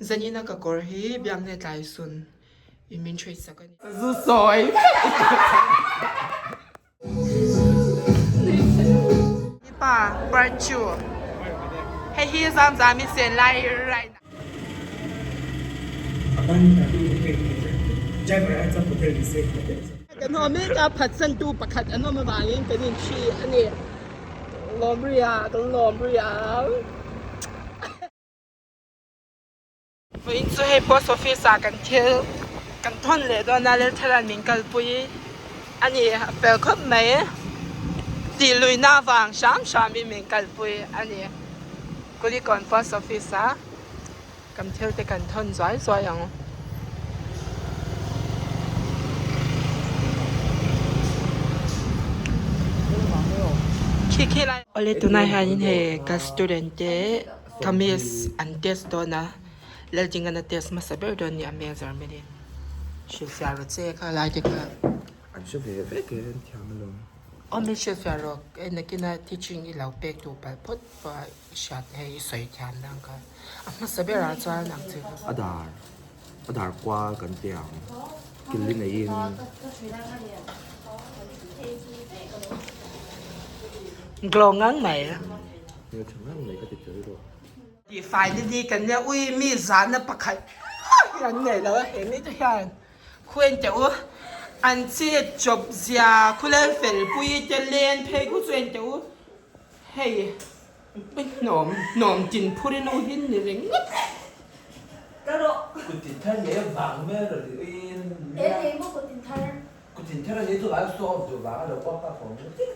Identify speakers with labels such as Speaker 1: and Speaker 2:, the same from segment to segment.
Speaker 1: Zanina ka kawr hi biakna tlai sun in min ṭhei sak a ni. Zu sawi Mipa part 2 Hei hi Zamzami sen lai raina. Kan haw mek a, phatsantu pakhat an awm avangin kan inhri a ni. Lawm ria, kan lawm ria. Vawiin chu hei post office ah kan thil kan thawn leh dawn a, Lalthala'n min kalpui a ni, a fel khawp mai. Tih luihna avang hram hramin min kalpui a ni. Kulikawn post office ah kan thil te kan thawn zuai zuai ang. Khi khi lai. Awle tunah hianin hei ka student te Kamis an test dawn a, Laldingan a test hmasa ber dawn nia measurement in hrilhfiah rawh che kha lai te kha.
Speaker 2: An hre ve vek e, an thiam alawm.
Speaker 1: Aw min hrilhfiah rawh, e nakina teaching i lo pek duh palh phawt pawh a i hriat hei i sawi thiam dan kha a hmasa berah chuan ang che kha.
Speaker 2: A dar, a dar kual kan ti ang, kil i neiin.
Speaker 1: Glow ngang mai.
Speaker 2: Hmeltha ngang mai ka ti tel rawh.
Speaker 1: Tihfai na ni kan nia ui mi zahna pakhat hi an nei lo a he mi te hian khuain teh u an chet chawp zia khulel fel pui te len phei khu chu en teh u hei hnawm hnawm tin phur in u hin ni ringawt.
Speaker 2: Kut tin thar leh vang vel rawh tih uiin. Kutin thar a ni chu lai soft duh vang a lo pawp a thawm ringawt tih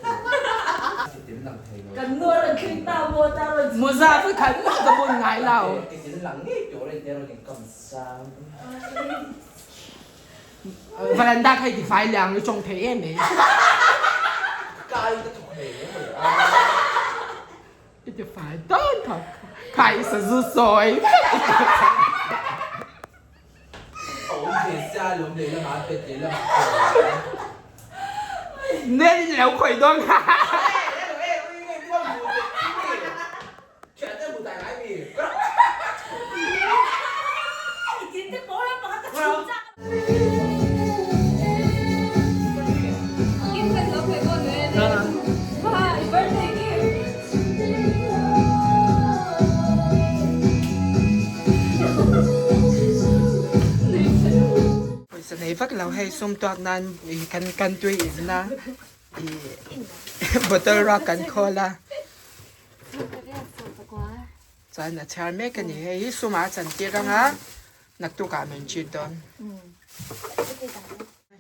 Speaker 2: Kitin lang thei lo.
Speaker 3: Kan nu a rawn thleng ta maw ta rawn chhuk.
Speaker 1: Muza chu khat mah ka bun ngai lo.
Speaker 2: Kitin lang ngei tur a inti a rawn inkam sang.
Speaker 1: Veranda kha i tifai leh ang i tawng thei em mai.
Speaker 2: Kai ka thawk hlei hle mai a.
Speaker 1: I tifai dawn thawk kha i sazu sawi. Nen in lo khawih dawn kha. Pawisa nei vak lo hei sum tuak nan ih kan kan tui in na ih bottle ruak kan khawl a chuan a chhiar mek a ni hei hi sum ah a chantir ang a naktuk ah min treat dawn.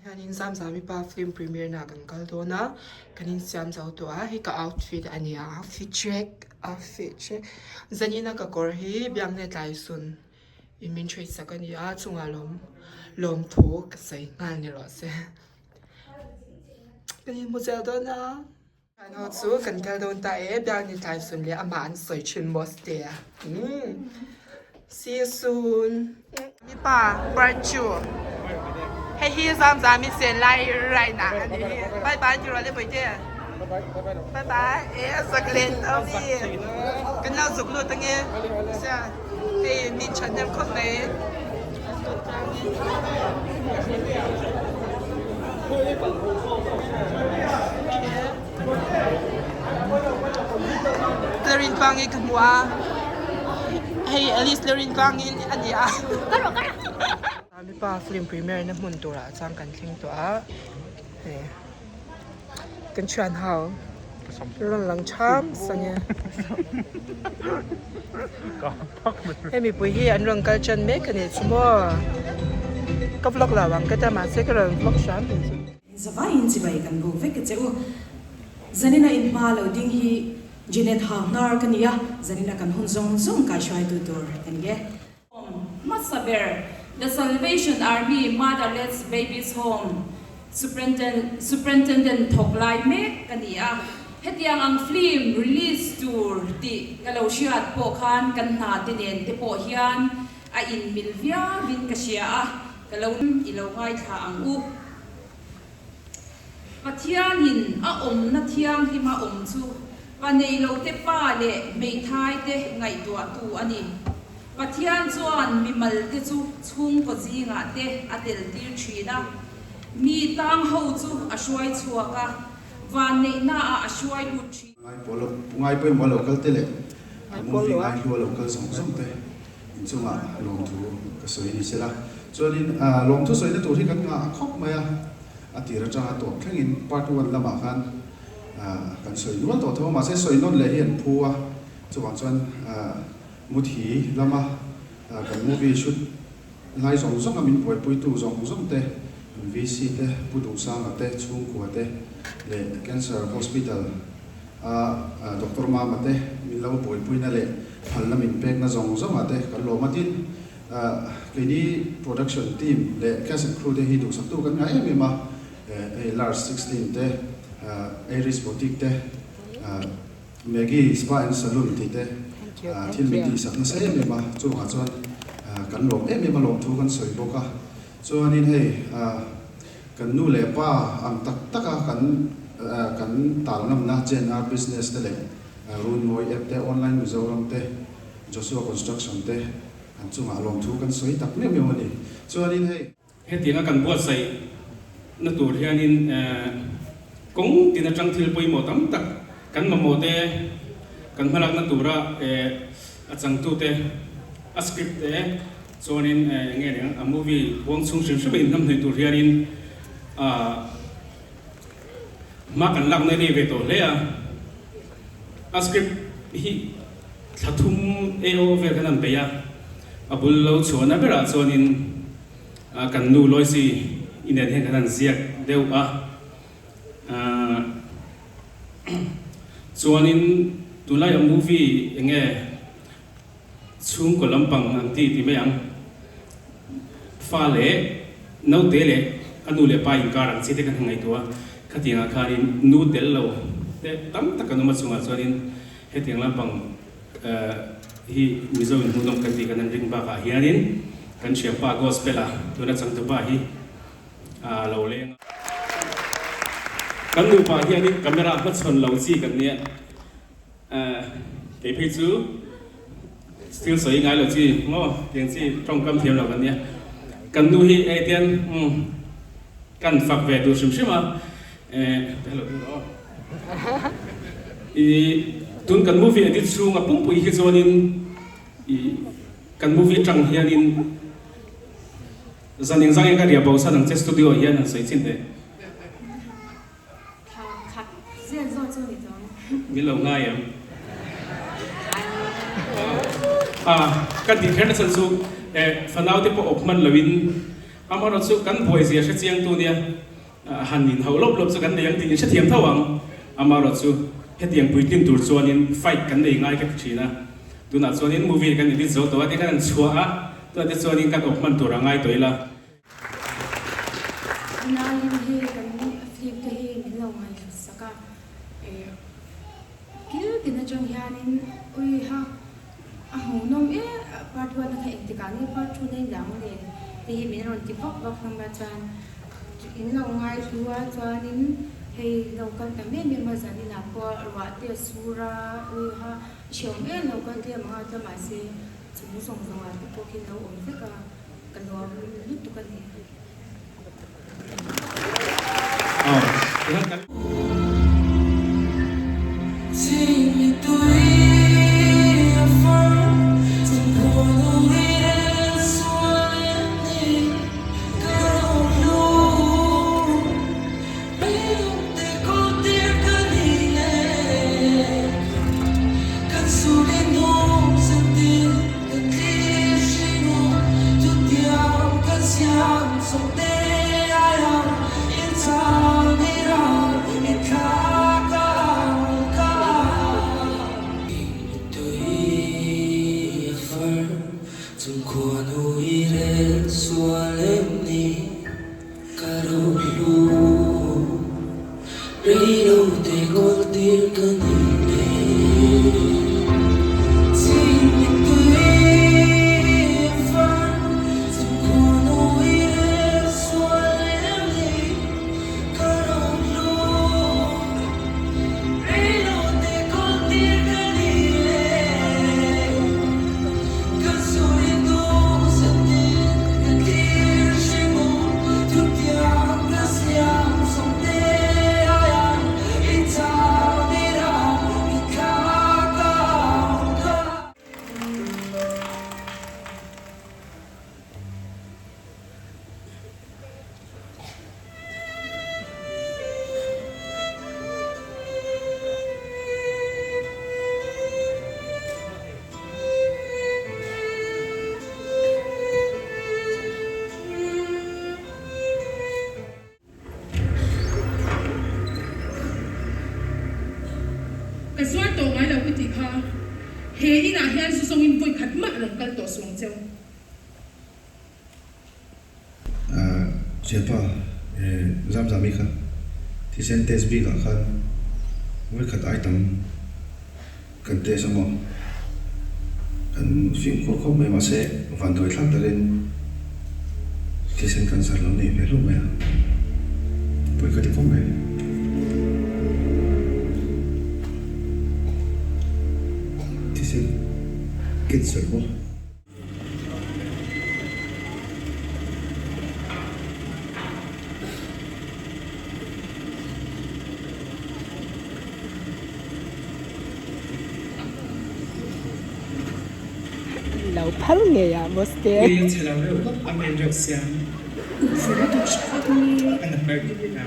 Speaker 1: Hianin Zamzami pa film premiere na kan kal dawn a, kan insiam zo tawh a, hei ka outfit a ni a, outfit check, outfit check. Zanina ka kawr hi Biakna tlai sun in min ṭhei sak a ni a, chungah lawm lawmthu ka sawi nghal ni rawh se. Kan inhmu zel dawn a. Ano chu kan kal dawn ta e, Biakni tlai sun leh amah an sawi thin Moste a. See you soon. Mipa part 2 Hei hi Zamzami sen lai raina a ni hi. Bye bye ti rawh le Bawihte. Bye bye. E a zak len tho mi. Kan lo zuk lut ange. Sia hei min chhan em khawp mai. Tlerin tlangin ka hmu a, hei Alice Tlerin tlangin a ni a. Mipa film premiere na hmun turah chuan kan thleng tawh a, hei kan thian ho rawn lang ṭham sang e. Hei mipui hi an rawn kal ṭan mek a nih chu maw? Ka vlog lo ang ka ti a mahse ka rawn vlog hram nih chu.
Speaker 4: Zavaiin chibai kan buk vek a che u. Zanina in hma lo ding hi Jenet ha hnar ka ni a, zanina kan hun zawng zawng kaihruaitu tur ka ni e.
Speaker 3: Home hmasa ber The Salvation Army Motherless Babies Home Superintendent thawk lai mek ka ni a. Hetiang ang film release tur tih ka lo hriat pawh khan kan hna te nen te pawh hian a inmil viauin ka hria a, ka lo i lo ngaithla ang u. Pathianin a awmna thianghlima awm chu pa nei lote pa leh hmeithai te ngaihtuahtu a ni. Pathian chuan mimal te chu chhungkaw zingah te a tel tir thin a, mi tang ho chu a hruai chhuak a, vanneihnaah a hruai lut thin.
Speaker 5: Ngai pawh lo, ngai pawimawh lo kal te leh movie ngai hlua lo kal zawng zawng te inchungah lawmthu ka sawi ni sela. Chuanin lawmthu sawina tur hi kan ngah a khawp mai a, a tir atanga tawp thlengin part one lamah khan kan sawi nual tawh tho a, mahse sawi nawn leh hi an phu a, chuvang chuan Muthi lama kan movie shoot lai zawng zawnga min buaipuitu zawng zawng te, kan VC te, Pu Duhsanga te, chhungkua te leh Cancer Hospital a Doctor Mama te min lo buaipuina leh phalna min pekna zawng zawngah te kan lawm a. Tin, keini production team leh cast and crew te hi duhsaktu kan ngah em em a, hei Lars 16 te, Aries Boutique te, Maggie Spa and Saloon tih te thil min tihsak nasa em em a, chungah chuan kan lawm em em a lawmthu kan sawi bawk a. Chuanin hei kan nu leh pa ang tak tak a kan kan tal ngamna JNR Business te leh Runmawi App te, Online Mizoram te, Joshua Construction te an chungah lawmthu kan sawi tak meuh meuh a ni. Chuanin hei.
Speaker 6: Hetianga kan buatsaih na tur hianin kawng tin atang thil pawimawh tam tak kan mamawh te, kan hmalakna tura a changtute, a script te chuanin eng nge niang a movie huang chhung hrim hrim a inhnamhnawih tur hianin hma kan lakna rei ve tawh hle a. A script hi thla thum AO vel khan an bei a, a bul lo chhuahna berah chuanin kan nu Loicy i nen hian kan han ziak deuh a. Chuanin tunlai a movie eng nge chhungkaw lampang an ti ti mai ang, fa leh naute leh a nu leh pa inkar ang chi te kan han ngaihtuah a, khatiangah khanin nu tel lo te tam tak kan awm a chungah chuanin hetiang lampang hi Mizo in hmuhnawm kan tih kan han ring bakah hianin kan thianpa Gospel-a tuna changtupa hi a lo leng a. Kan nupa hianin camera hmachhawn lo chi kan nia. Kei phei chu thil sawi ngai lo chi maw tiang chi tawngkam thiam lo kan nia. Kan nu hi hei tian kan fak ve duh hrim hrim a. Hello hello I tun kan movie edit chhunga pumpui hi chuanin i kan movie tang hianin zan engzang in ka ria bo san ang che studio ah hian han sawi chin teh.
Speaker 7: Thla khat zel zawk chu ni tawh ang.
Speaker 6: Min lo ngai em? A, ka tih kher nachhan chu eh fanau te pawh awp hman loin amaherawh chu kan buai zia hre chiang tu nia han in hauh lawp lawp chu kan nei ang tih in hrethiam tho ang. Amaherawh chu hetiang puitlin tur chuanin fight kan nei ngai ka ti thin a. Tunah chuanin movie kan edit zo tawh a, tikhan an chhuah a, tunah te chuanin kan awp hman tur a ngai tawh ila.
Speaker 7: Nain hi kan film te hi min lo ngaihhlut sak a, kil tin atang hianin uiha a hmuhnawm e part one a kha engtikah nge part two na in ang le te hi min rawn ti vak vak hlawm a chuan in lo ngaihlu a chuanin hei lo kal ta em em a zaninah pawh ruah te a sur a uiha hrehawm em lo kal tlem ang a chuan mahse chung zawng zawngah te pawh khi lo awm vek a. Ka nuam lutuk a ni.
Speaker 8: kha he inah hian zu zawngin vawi khat mah rawn kal tawh suh ang cheu.
Speaker 5: Thianpa, Zamzami kha thisen test bikah khan vawi khat ai tam kan test a maw? Kan fimkhur khawp mai mahse vanduai thlak takin thisen cancer lo nei ve hlauh mai a, pawi ka ti khawp mai. Thisen cancer maw?
Speaker 1: Lo phal ngei ah maw ste.
Speaker 9: Ui chhe lo reuh bawk a men reuh siam. An hmer deuh a.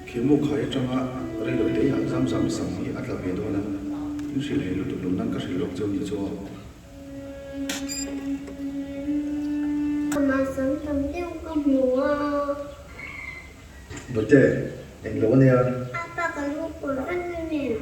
Speaker 5: Khimu khai atanga reilo te ah Zamzam sam hi a tla ve dawn a, in hrilh hei lutuk lo nan ka hrilh lawk cheu ni chu aw.
Speaker 10: Amah sam tam deuh ka hmu a.
Speaker 5: Bate, eng lo a nia.
Speaker 10: Apa ka lu pawh reng a nen.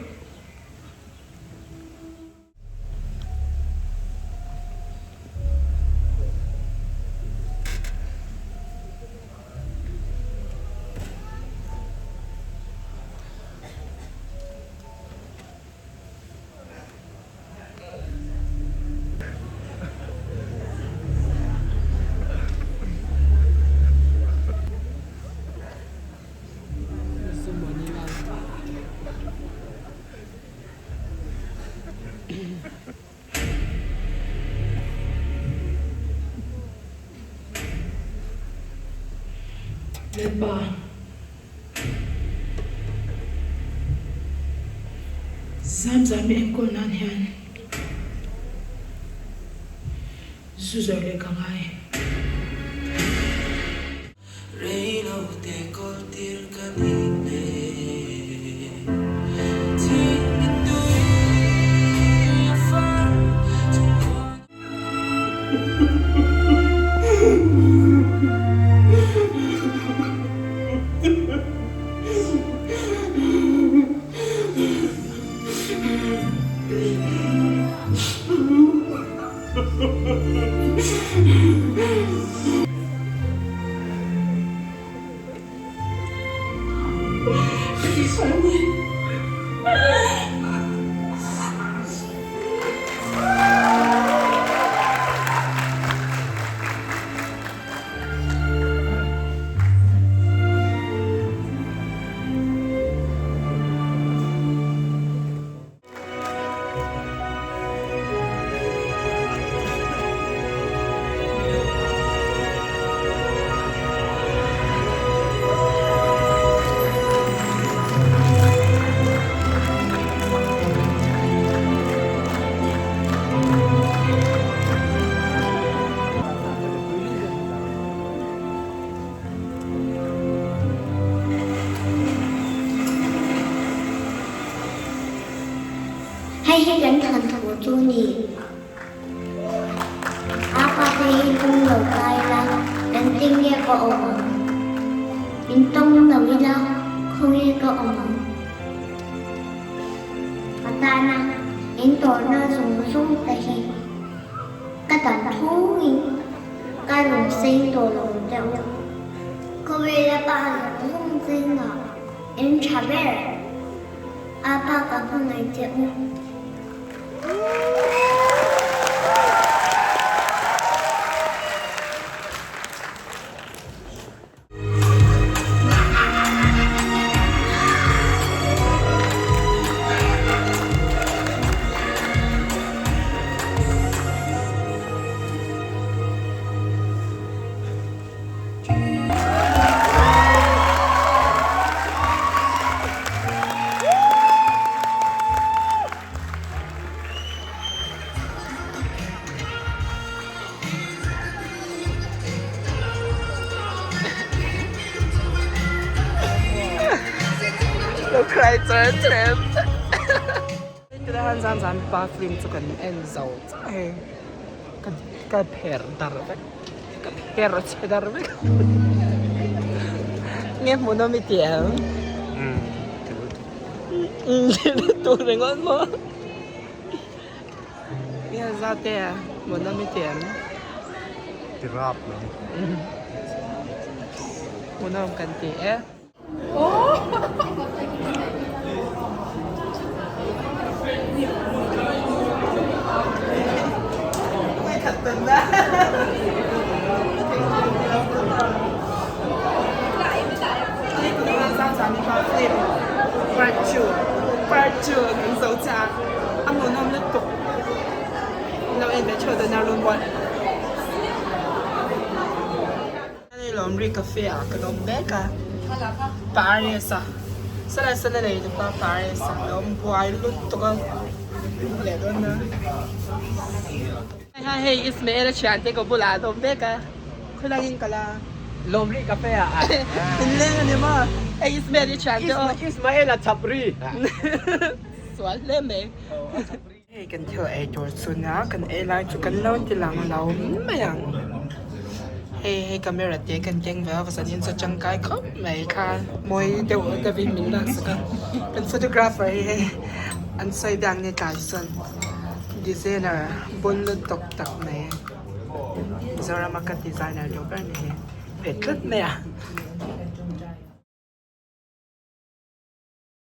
Speaker 8: Lalpa. Zamzami enkawl nan hian zu zawrh leh ka ngai. Ka ti sual a ni.
Speaker 10: Hei hi kan thawnthu chu ni. A pa te hi tum lo ta ila engtin nge ka awm ang? Min tawng lo ila khawnge ka awm ang? Ka tana in tawrhna zawng zawng te hi ka dan thungin ka rawn seng tawh lo deuh. Khawvela pa zawng zawng zingah in tha ber. A pa ka hmangaih che u.
Speaker 1: cry char char. Tunah hian zan zan pa film chu kan en zo chiah hei ka ka pher dar vek ka pher chhe dar vek nge hmuhnawm i ti em?
Speaker 11: Umm ti lutuk.
Speaker 1: Umm ti lutuk ringawt maw? Nge zate hmuhnawm i ti em?
Speaker 11: Ti rap mai.
Speaker 1: Hmuhnawm kan ti e. Hei lawmri cafe ah kan awm mek a Paris a sala sala lei tupa Paris a lo awm buai lutuk a leh dawn a hei hei Ismael a thian te ka bulah an awm mek a khawlangin kal a
Speaker 2: Lawmri cafe ah
Speaker 1: in leng ani maw hei Ismael i thian te aw
Speaker 2: Ismael a chhapri
Speaker 1: sual hle mai. Hei kan thil ei tur chuna kan ei lai chu kan lo ti lang lo mai ang. Hei hei camera te kan keng ve a vasanin chu tangkai khawp mai kha mawi deuh deuhin min laksak a. Kan photographer hi hei an sawi biak nge tlai chuan designer bun lut tawk tak mai Mizoram a ka designer deuh ber ni hei ve tlat mai a.